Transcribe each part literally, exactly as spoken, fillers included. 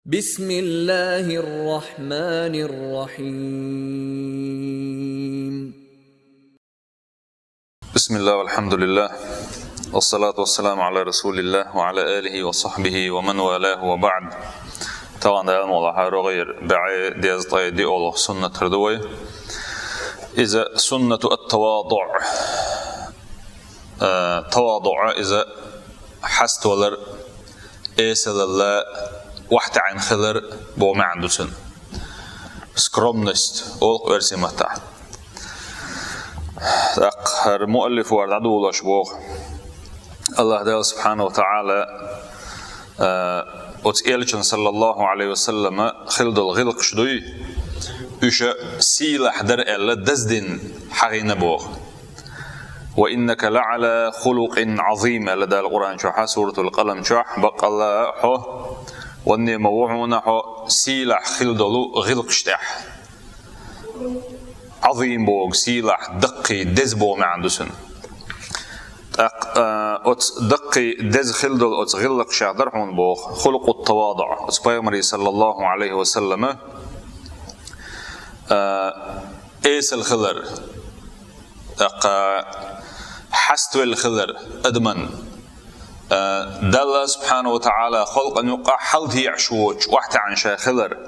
بسم الله الرحمن الرحيم. بسم الله والحمد لله، والصلاة والسلام على رسول الله وعلى آله وصحبه ومن والاه وبعد. Таган Дала мукъ лахь, рогӀер бӀаь дезткъа диъолгӀа суннатар ду вай. Иза суннату ат-таваду. Э, таваду иза хьаствалар, эсалалла вахтаӀин хилар бо маьӀна ду цун. Скромность олу оьрсийн маттахь. ТӀаккха хӀара муаллиф вара дӀадолош боху. АллахӀ Дала субхьанаху ва таӀала, а, оцу элчан, саллаллаху Ӏалайхи ва саллама, хила долу гӀиллакхаш дуй, уьш сийлахь дара аьлла, даздина хьахийна боху. «Ва иннака лаӀала хулукъин Ӏазим», аьлла Дала Къуръан чохь, суратул Къалам чохь, баккъалла хьо, ванне ма ву хьуна хьо сийлахь хила долу гӀиллакхаш тӀехь. Ӏазим боху сийлахь, даккхий, деза боху маьӀна ду цуьнан. ТӀаккха, а, оцу даккхий, деза хила долу оцу гӀиллакхашех дара хьуна боху, хулукъут таваду, оцу пайхамаран, саллаллаху Ӏалайхи ва саллама, а, эсала хилар, тӀаккха хьаствелла хилар адаман, а, Далла субхьанаху ва таӀала халкъана юкъахь хьалатеӀаш воцуш, вахтаӀина ша хилар.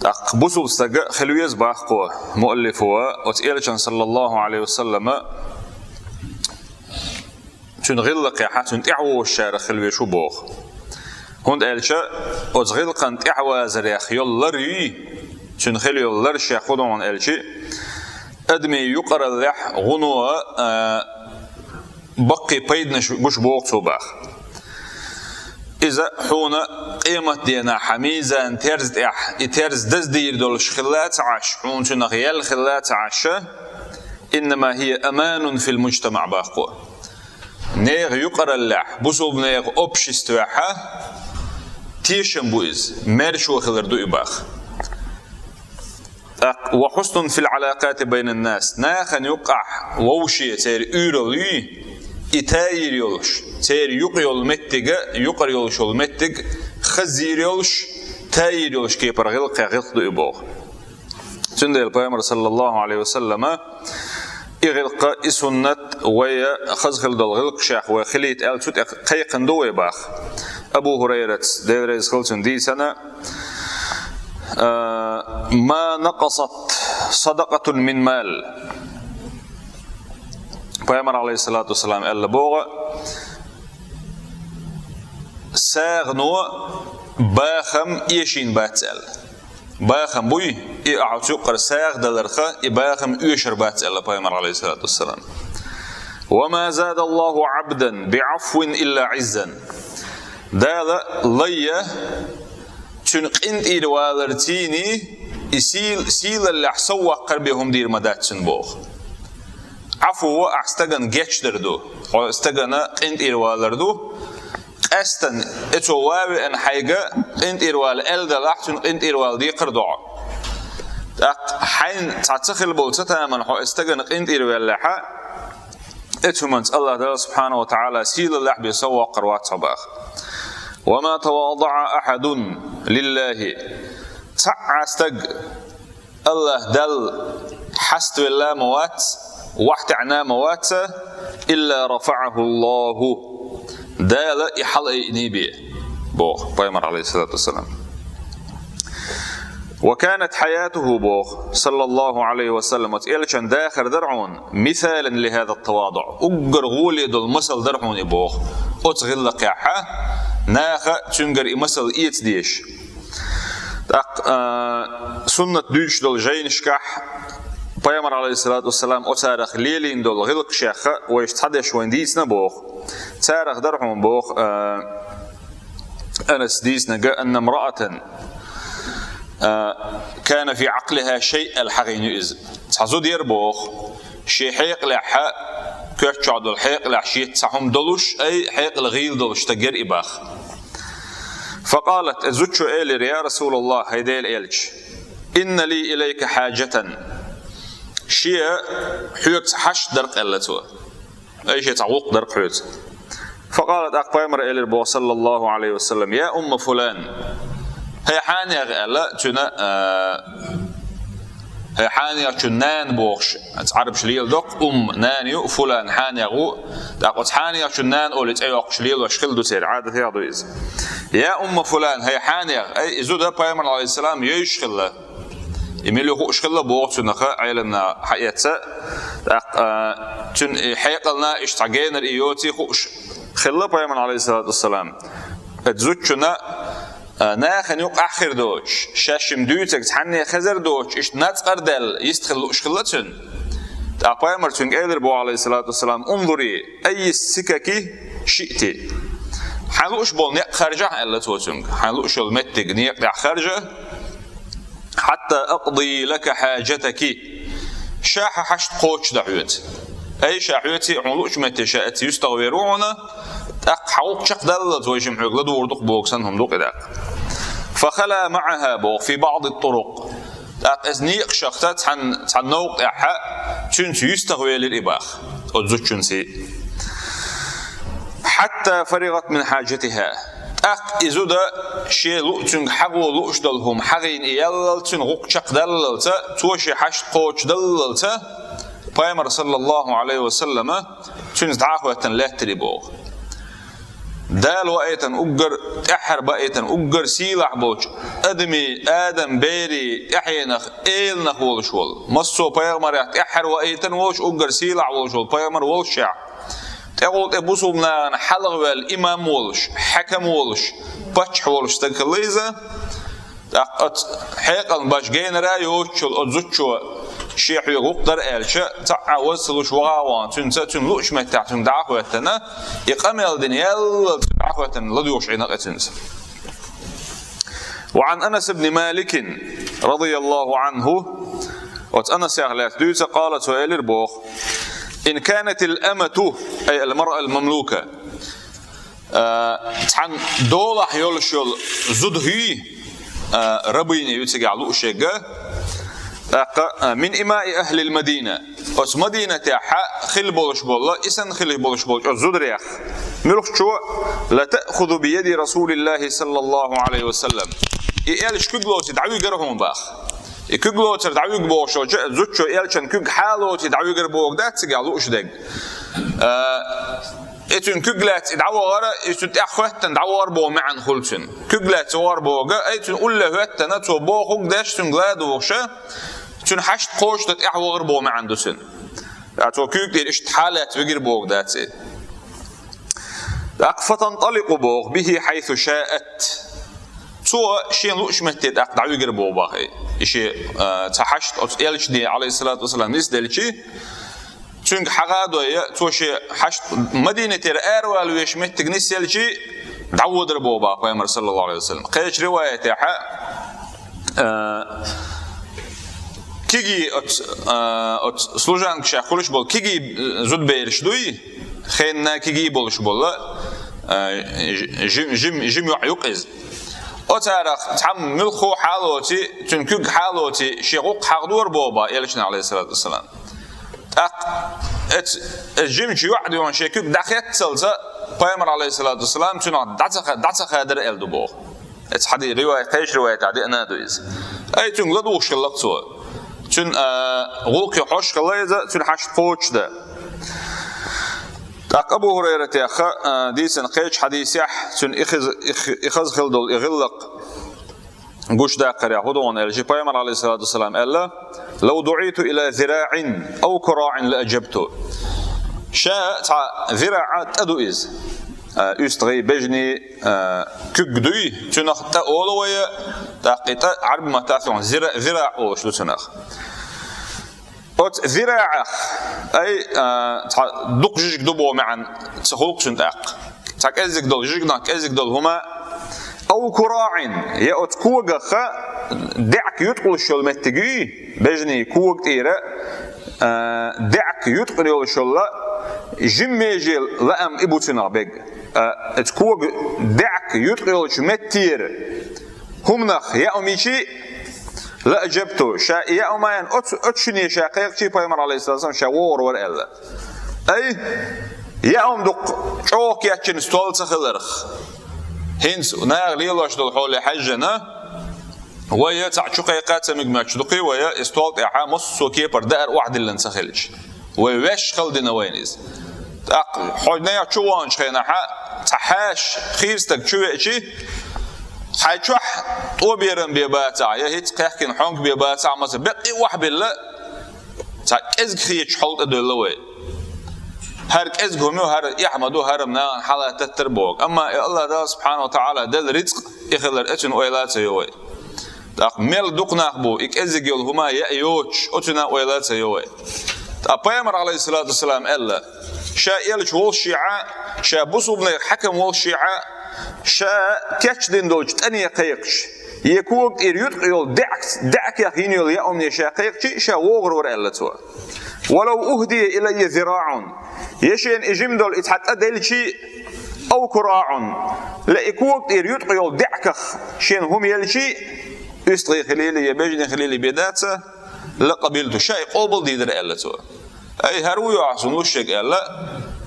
ТӀаккха бусулба стага хила веза боху муаллифо, оцу элчан, саллаллаху Ӏалайхи ва саллама, цуьнан гӀиллакхехь, цуьнан тӀаьхьавозучарах хила везаш ву боху. ХӀунда аьлча оцу гӀиллакхан тӀаьхьавазарех йолу лар юй, цуьнан хила йолу лар шех хӀун ду хьуна аьлча, адамийн юкъараллехь, гӀуно, а, баккхий пайданаш гуш боху цо боху. Иза хьуна къематдийнахь хьан мизан терза тӀехь, и терза даздийр долуш хилла а ца Ӏаш, хьуна цуьнах ял хилла а ца Ӏаш, «Иннама хӀия аманун фил мужтамаӀ», боху. Нехан юкъараллехь, бусулба нехан обществехь тешам бу иза, маьршо хилар ду и боху. ТӀаккха «ва хьуснун фил Ӏалакъати байнан нас», нахана юкъахь вовше церан уьйралла юй, и таийр йолуш, церан юкъа йолу меттиг, юкъара йолуш йолу меттиг хаззийр йолуш, таийр йолуш кепара гӀиллакхех гӀиллакх ду и боху. Цундела пайхамар, саллаллаху Ӏалайхи ва саллама, и гӀиллакх, и суннат вай хаза хила долу гӀиллакхашех вай хилийта аьлла, цу тӀе кхайкхина ду вай боху. Абу ХӀурайрас, Дела реза хила цунна, дийцина, а, «Ма накъасат садакъатун мин мал». Пайхамар, Ӏалайхиссалату вассалам, аьлла боху: «СагӀано бахам эшийна бац», аьлла. Бахам буй, и ахьа цу юкъара сагӀа даларх, и бахам оьшур бац, аьлла пайхамар, Ӏалайхиссалату вассалам. «Ва ма задаллаху Ӏабдан би Ӏафвин илла Ӏиззан». Дала лайя цуьнан къинтӀера валарций и сийл-, сийлаллехь сов ваккхар бен хӀума дийр ма дац цуьнан боху. Ӏафу ахь стагана гечдар ду, хьо стагана къинтӀера валар ду. Къаьстина, и цо ван веана хьайга къинтӀера вала аьлла далахь, цуьнан къинтӀера вала декхар ду хьо. ТӀаккха хьайна цхьа ца хила болу ца тамана хьо и стагана къинтӀера ваьллехь, и цу хӀуманца АллахӀ Дала субхьанаху ва таӀала сийлаллехь бен сов ваккхар вац хьо боху. «Ва ма тавадаӀа ахьадун лиллахи». Цхьа а стаг АллахӀ Далла хьаставелла а ма вац, вахтаьӀна а ма вац, «илла рафаӀаху Аллаху». Дала и хьалаайъина бен, боху пайхамар, Ӏалайхиссалату вассалам. «Ва канат хьаятуху», боху, саллаллаху Ӏалайхи ва саллам, оцу элчан дахар дара хьуна, «мисалан ли хӀаза ат-таваду». Уггар гӀоле долу масал дара хьуна и, боху, оцу гӀиллакхехь, наха цуьнгара и масал эца дезаш. ТӀаккха, а, суннат дуьйцуш долу жайнашкахь пайхамар, Ӏалайхиссалату вассалам, оцарах лелийна долу гӀиллакхашех вайша цхьадерш вайна дийцина боху. Царах дара хьуна боху, а, Анас дийцинарг: «Анна мраатан, а, кана фи Ӏакълиха шай», аьлла хьахийна ю иза. Цхьа зуда яра боху, шен хьекъалехь, коьрта чохь долу хьекъалехь шеца цхьа хӀума долуш, ай, хьекъал гӀийла долуш стаг яра и боху. Факъалат, и зудчо элира: «Я РасулаллахӀ, хӀай Делан элча, инна ли илайка хьаджатан». Шен хьоьца хьашт дара-кх, аьлла цо. Ай, шен цхьа гӀуллакх дара-кх хьоьца. فقال, тӀаккха пайхамар элира боху, саллаллаху Ӏалайхи ва саллам: «يا أم فلان». «ХӀай хьанех», аьлла, цуьнан, а, «хӀай хьанехчун нана» бохуш, Ӏарбаша леладо-кх, умм нана ю, фулан хьанех ву, тӀаккха оцу хьанехчун нана олий цӀе йоккхуш лелош хилла ду церан, Ӏадатех ду иза. «يا أم فلان», хӀай хьанех, ай, и зуда пайхамар, Ӏалайхиссалам, йовзуш хилла. И мила ю хууш хилла боху цунах, Ӏеламнаха хьаэца. ТӀаккха, а, цуьнан и хьекъална иштта цхьа генара и йоций хууш хилла пайхамар, Ӏалайхиссалату вассалам. Оцу зудчунна, а, нахана юкъахь хир доцуш, шаьш-м дуьйцург цхьанне хезар доцуш, иштта нацкъар даьлла, йист хила лууш хилла цуьнан. ТӀаккха пайхамар цуьнга элира боху, Ӏалайхиссалату вассалам: «انظري أي السكك شئت». «Хьайн лууш болу некъ харжахь», аьлла цо цуьнга. «Хьайн лууш йолу меттиг, некъа тӀехь харжа. حتى أقضي لك حاجتك». Ша хьан хьашт кхочушдан хьоьца. Ай, ша хьоьца хьуна луучу метте ша эцца юьстах вер ву хьуна, тӀаккха хьан гӀуллакх чекхдаллалц вайшимма хьоьга ладугӀур ду-кх боху санна хӀума ду-кх и тӀаккха. فخلا معها боху في بعض الطرق. ТӀаккха иза некъашах цхьана, цхьана новкъа тӀехь цуьнца юьстах велира и боху, оцу зудчуьнца. حتى فرغت من حاجتها. ТӀаккха и зуда шен луу-, цуьнга хьагӀо лууш долу хӀума хьагӀийна и яллалц, цуьнан гӀуллакх чекхдаллалца, цо шен хьашт кхочушдаллалца, пайхамар, саллаллаху Ӏалайхи ва саллама, цуьнца дӀа а хӀоьттина лаьттира и боху. Дала ваийтина уггар, тӀаьххьара баийтина уггар сийлахь болчу адамийн, адам берийн тӀаьхьенах, эланах волуш волу, массо а пайхамарех тӀаьххьара ваийтина волуш, уггар сийлахь волуш волу пайхамар волушехь, тӀехула тӀе бусулба нахана хьалхаваьлла имам волуш, хьаькам волуш, паччахь волуш стаг хилла иза. ТӀаккха оцу хьекъална баш генара а йоцучул оцу зудчо шен хьоьга гӀуллакх дара аьлча, цхьа а ваза ца луш ваха а вахана, цуьнца, цуьнан луучу меттехь цуьнга дӀа а хӀоьттина, и къамел дина яллалц дӀа а хӀоьттина, ладугӀуш Ӏийна-кх и цуьнца. وعن أنس بن مالك رضي الله عنه, оцу Анасех лаьцна дуьйцу, قال, цо элира боху: إن كانت الأمة, أي المرأة المملوكة, а, цхьана долахь йолуш йолу зуда хӀуьй, а, рабыня ю цигахь лууш ерг, тӀаккха, а, من إماء أهل المدينة, оцу Мадинатехь хилла болуш болу, и санна хилла болуш болчу оцу зударех муьлххачо, لتأخذ بيد رسول الله صلى الله عليه وسلم, и элча куьг лоций дӀавигара хьуна боху. И куьг лоцар дӀавига бохуш йолчу зудчо элчан куьг хьалоций дӀавигара боху дац цигахь лууш дерг. А, и цуьнан куьг лаьцна и дӀавахара, и цуьнан тӀаьхьа хӀоьттина дӀавахара боху маьӀна хуьлу цуьнан. Куьг лаьцна вахара боху, ай, цуьнан улле хӀоьттина, цо бохург деш, цуьнга ладугӀуш, цуьнан хьашт кхочушдан тӀаьхьа вахара боху маьӀна ду цуьнан. Ткъа цо куьйга тӀера иштта хьалаьцна вигира боху дац и. ТӀаккха فتنطلق боху به حيث شاءت. Цо шена луучу метте тӀаккха дӀавигира боху боху и. И шен, а, цхьа хьашт оцу элчане, Ӏалайхиссалату вассалам, нисделчи, цуьнга хьагӀа а дой, цо шен хьашт Мадинатера аравала вешан меттиг нисъелчи, дӀаводара боху боху пайхамар, саллаллаху Ӏалайхи ва саллам. Кхечу риваятехь, а, кегий оцу, а, оцу служанкашех хуьлуш болу кегий зудабераш дуй, хенна кегий болуш болу, а, жим, жим, жим йоӀ ю-кх иза. Оцарах цхьамма муьлхха хьалоций, цуьнан куьг хьалоций, шен гӀуллакх хьагӀдора боху боху элчане, Ӏалайхиссалату вассалам. ТӀаккха эц-, эцу жимачу йоӀа дуьхьал шен куьг дӀахеццалца, пайхамар, Ӏалайхиссалату вассалам, цуьнах дӀа ца ха-, дӀа ца хадара аьлла ду боху. Эцу хьади-, ривай-, кхечу риваятехь деана а ду иза. Ай, цуьнга ладугӀуш хилла-кх цо. Цуьнан, а, гӀуллакхе хьожуш хилла иза, цуьнан хьашт кхочушдан. ТӀаккха Абу ХӀурайратех, а, дийцина кхечу хьадисехь, цуьнан и хиза, и х-, и хаза хилла долу и гӀиллакх гучудаккхарехь хӀун ду хьуна аьлча, пайхамар, Ӏалайхиссалату вассалам, аьлла: «لو دعيت إلى ذراع أو كراع لأجبت». Ша цхьа зираӀ, тӀа ду иза. А, уьстагӀий, бежний, а, куьг дуй, цуьнах тӀа олу вай, тӀаккха и тӀа Ӏарби маттахь зира-, зираӀ олуш ду цунах. Оцу зираӀах, ай, а, цхьа дукха жижиг ду боху маьӀна ца хуьлу-кх цуьнан тӀаккха. Цхьа кӀеззиг долу, жижигнах кӀеззиг долу хӀума, أو كراع, я оцу когах даьӀахк юткъалуш йолу меттиг юй, бежний кога тӀера, а, даьӀахк юткъана йолуш йолу жимма меже лаам и бу цуьнах бег. А, оцу кога даьӀахк юткъа йолчу меттера хӀуманах яа хӀума йичи, لأجبت, ша и яа хӀума ян оцу, оцу шине ша кхайкхичи, пайхамар, Ӏалайхиссалату вассалам, ша вогӀур вара аьлла. Ай, Яа хӀума дукха чӀогӀа кечйина стол ца хиларх. ХӀинца наха лелош долу хьоле хьаьжжина, вай цхьаъ чу кхайкха ца мега моттигаш ду-кх вай, и стол тӀехь массо а кепара даар охьадиллина ца хилча. Вай ваьш хала дина вайна иза. ТӀаккха хьо наха чу ваханчу хенахь, цхьа хьаша хийра стаг чу веача, хьайн чохь тӀо берам бен бацахь, я хӀинца кхехкина хьонка бен бацахь, масала, беккъий охьабилла, цхьа кӀезиг хеташ хьал тӀедевлла вай. ХӀара кӀезиг хӀума ю, хӀара эхь ма ду, хӀара нахана хьалататтар боху. Амма и АллахӀ Дала субхьанаху ва таӀала делла рицкъ, и хилар оцуьнан ойла а ца йо вай. ТӀаккха мел дукха нах бу, и кӀеззиг йолу хӀума яа йоцуш, оцуьнан ойла а ца йо вай. Ткъа Пайхамар, алейхиссалату вассалам, аьлла, ша элча волуш а, ша бусулбанийн хьаькам волуш а, ша кечдина долчу тӀане кхайкхаш, я кога тӀера юткъа йолу даьӀ-, даьӀахкех йина йолу яа хӀумане ша кхайкхча, ша вогӀур вара, аьлла цо. «Валав ухдия илайя зираӀун». Я шена и жима долу и цхьа тӀа делча, «ав кураӀун», я и кога тӀера юткъа йолу даьӀахкех шена хӀума елча, уьстагӀий хилийла, я бежний хилийла бен дац, «лакъабилту», ша и къобал дийр дара, аьлла цо. Ай, хӀара ву йохьа суна луш шега аьлла,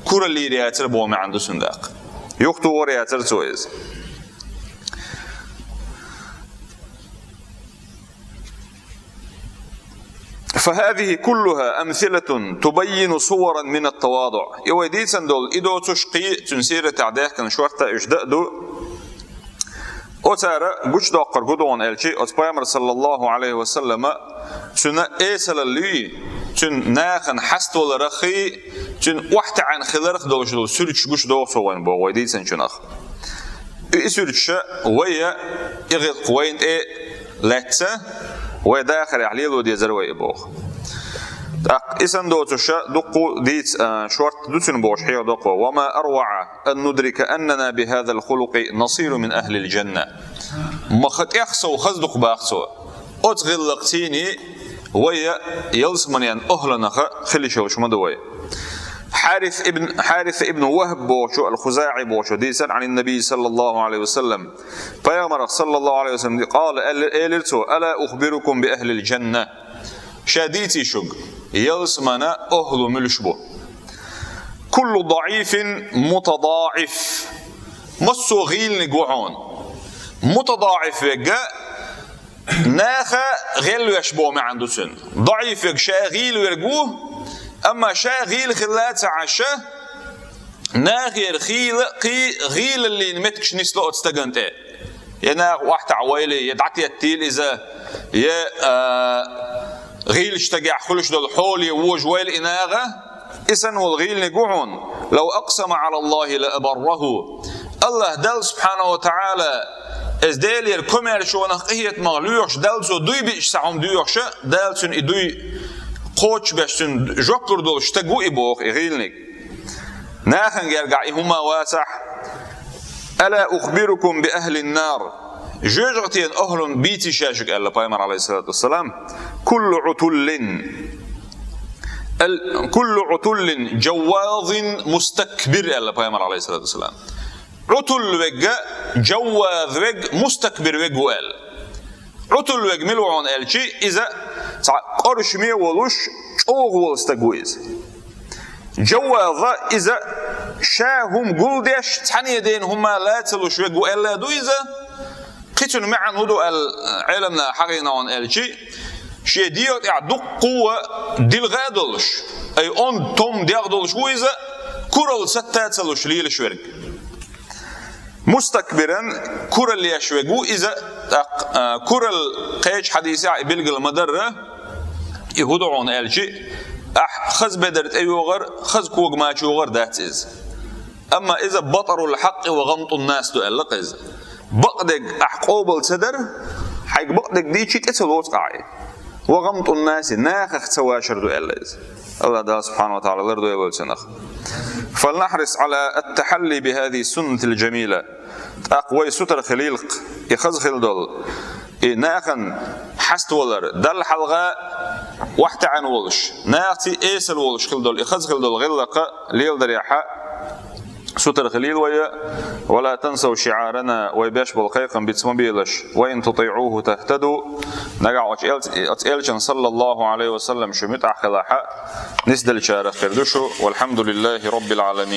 куралла йийр яцара боху маьӀна ду цуьнан даккха. Юхатухур яцара цо иза. «فهذه كلها أمثلة تبين صورا من التواضع». И вай дийцина долу и доцуш кхин а цуьнан сиратехь даьхкина шортта уьш дан а ду. Оцара гучудоккхург хӀун ду аьлча, оцу Пайхамар, саллаллаху Ӏалайхи ва саллама, цуьнан эсалаллий, цуьнан нахана хьаставалараххий, цуьнан охьатаьӀна хиларх долуш долу суьрташ гучудоху цо вайна боху вай дийцинчунах. И суьрташ вай а, и гӀиллакх вайна тӀе лаьцна, вай дахарехь лело дезара вай и боху. ТӀаккха и санна доцуш дуккха дийца, а, шортта ду цуьнан бохуш хьехадо кхо: «وما أروع أن ندرك أننا بهذا الخلق نصير من أهل الجنة». Ма ха тӀех сов хаза ду-кх, боху цо. Оцу гӀиллакхций вай ялсаманин охӀланах хила йиш йолуш ма ду вай. Хьарис ибн, Хьарис ибн ВахӀб бохучо, ал-ХузаӀи бохучо дийцира, Ӏанин-Набий, саллаллаху Ӏалайхи ва саллам, Пайхамарах, саллаллаху Ӏалайхи ва саллам, къала, элира цо: «Ала ухбирукум би ахлил джанна?» Ша дийций шуьга, ялсаманин охӀла муьлш бу? «Куллу даӀифин мутадаӀиф». Массо а гӀийланиг ву хьуна. МутадаӀиф верг наха гӀелвеш боху маьӀна ду цуьнан. ДаӀиф верг ша гӀийла верг ву, амма ша гӀийла хилла а ца Ӏаш, нахера хийла а кхин гӀийлаллин меттигаш нисло оцу стагана тӀе. Я наха охьатаӀавойла, я дӀатеттийла иза, я, а, гӀийлачу стагехь хуьлуш долу хьоле вожавойла и наха, и санна волу гӀийланиг ву хьуна: «Лав акъсама Ӏалаллахи ла абарраху». АллахӀ Далла, субхьанаху ва таӀала, иза Делера комаьршонах, къинхетамах лоьхуш, Далла цо дуй биъча цхьа хӀума доьхуш, Дала цуьнан и дуй кхочушбеш, цуьнан жоп лур долуш стаг ву и боху, и гӀийланиг. Нахана гергахь и хӀума вацахь: «Ала ухбирукум би ахлин нар?» Жоьжахатин охӀлан бийций ша шуьга, аьлла Пайхамар, Ӏалайхиссалату вассалам. «Куллу Ӏутуллин, ал-, куллу Ӏутуллин джаввазин мустакбир», аьлла Пайхамар, Ӏалайхиссалату вассалам. Ӏутул верг, джавваз верг, мустакбир верг ву аьлла. Ӏутул верг мила ву хьуна аьлча, иза цхьа къорашаме а волуш, чӀогӀа волу стаг ву иза. Джавваз, иза ша хӀума гулдеш, цхьанне дена хӀума ла ца луш верг ву аьлла ду иза. Кхин цуьнан маьӀна хӀун ду аьлла, Ӏеламнаха хьахийна хьуна аьлча, шен дегӀа тӀехь дуккха а дилха а долуш, ай, онда, том дегӀ долуш ву иза, куралла сатта а ца луш лелаш верг. Мустакбиран, куралла еш верг ву иза, тӀаккха, а, куралла кхечу хьадисехь и билгал ма-дарра, и хӀун ду хьуна аьлча, ахь хаза бедар тӀейогӀар, хаза кога мачайогӀар дац иза. Амма иза батарул хьакъкъи ва гӀамтун нас ду аьлла-кх иза. Бакъдерг ахь къобал ца дар, хьайга бакъдерг дийчий тӀе ца лоцу ахь и. Ва гӀамтун наси, нахах ца вашар ду аьлла иза. АллахӀ Дала, субхьанаху ва таӀала, лардойла вай цунах. «Фалнахьрис Ӏала ат-тахьалли би хӀазихи суннатил джамила». ТӀаккха вай сутара хилийла-кх и хаза хила долу, и нахана хьаставалар, Далла хьалха охьатаьӀна волуш, нахаций эсала волуш хила долу и хаза хила долу гӀиллакх леладарехь сутара хилийла вай. «Ва ла тансав шиӀарана», вай беш болу кхайкхам биц ма белаш. «Ва ин тутиӀуху тахтаду». Нагахь оцу элч-, оцу элчан, саллаллаху Ӏалайхи ва саллам, шу муьтӀахь хилахь, нисделлачарах хир ду шу. «Валхьамдулиллахи роббил Ӏаламин».